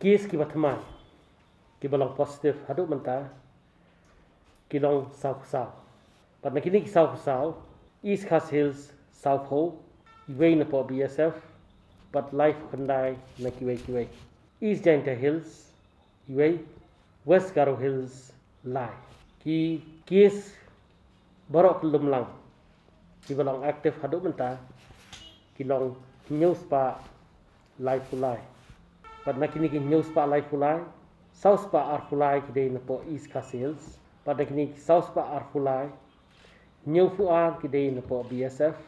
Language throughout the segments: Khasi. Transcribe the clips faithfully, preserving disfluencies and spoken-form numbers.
Case kiba thymmai kiba long positive haduh mynta ki long saw phew saw. Bad na kine ki saw phew saw, East Khasi Hills saw phew, iwei napoh B S F, bad laiphew khyndai na kiwei kiwei. East Jaintia Hills iwei, West Garo Hills lai. Ki case baroh kyllum lang kiba long active haduh mynta ki long hynñiew spah laiphew lai. Bad na kine ki hynñiew spah laiphew lai, saw spah arphew lai ki dei napoh East Khasi Hills. Bad na kine ki saw spah arphew lai, hynñiew phew ar ki dei napoh B S F,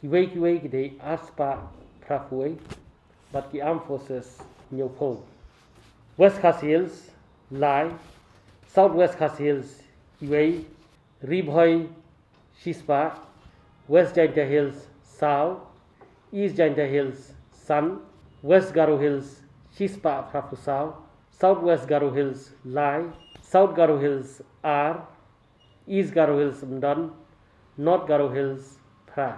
kiwei kiwei ki dei ar spah phra phew wei, bad ki Armed Forces hynñiew phew. West Khasi Hills lai, South West Khasi Hills iwei, Ri Bhoi shispah, West Jaintia Hills saw, East Jaintia Hills san, West Garo Hills shispah phra phew saw, South West Garo Hills lai, South Garo Hills ar, East Garo Hills ym don, North Garo Hills phra.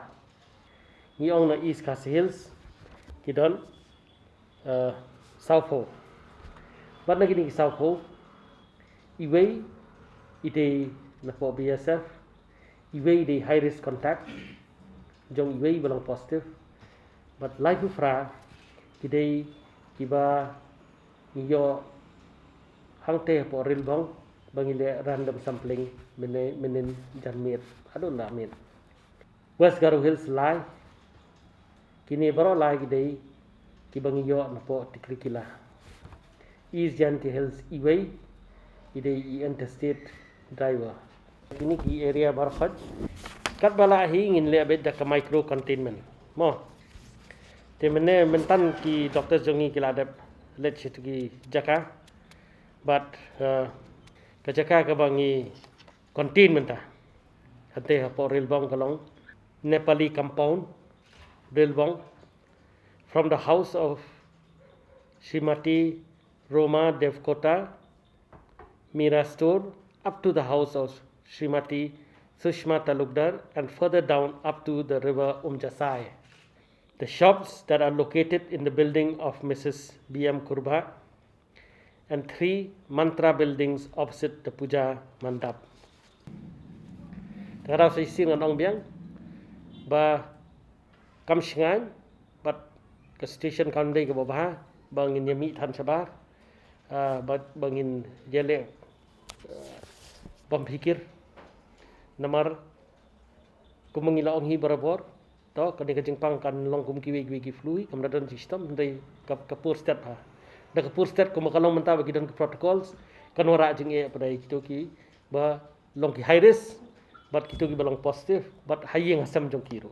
Ngi ong na East Khasi Hills ki don, eh, saw phew. Bad na kine ki saw phew, iwei i dei napoh B S F, iwei i dei high risk contact jong iwei ba long positive. Bad laiphew phra ki dei kiba ngi ïoh hangtei hapoh Rilbong ba ngi leh random sampling mynne, mynnin jan miet haduh la miet. West Garo Hills lai. Kine baroh lai ki dei kiba ngi ïoh napoh Tikri Kila. East Jaintia Hills iwei i dei i interstate driver. Kine ki area baroh khoit katba lah hi ngin leh beit da ka micro containment mo. Te mynne myntan ki doctors jong ngi ki la dep leit sha kitu ki jaka. Bad, eh, ka jaka kaba ngi contain mynta hangtei hapoh Rilbong ka long Nepali Compound, Rilbong, from the house of Srimati Roma Devkota, Mira Store, up to the house of Srimati Sushma Talukdar, and further down up to the river Umjasai. The shops that are located in the building of Missus B M Kurba and three mantra buildings opposite the puja mandap. Te nga daw sa shisien ngan ong biang ba kam shngaiñ bad ka situation kam dei kaba bha ba ngin ïa mih than shabar, ah, ba, ba ngin ïa leh, ah, bym phikir. Namar kumba ngi la ong hi barabor, to kane ka jingpang kan long kum kiwei kiwei ki flu hi, kam da don jingshitom, hynrei ka, ka por stet ha. Da ka por stet kumba ka long mynta ba ki don ki protocols, kan wanrah jingeh pat ïa kito kiba long ki high risk bad kito kiba long positive bad ha ïing ha sem jong ki ruh.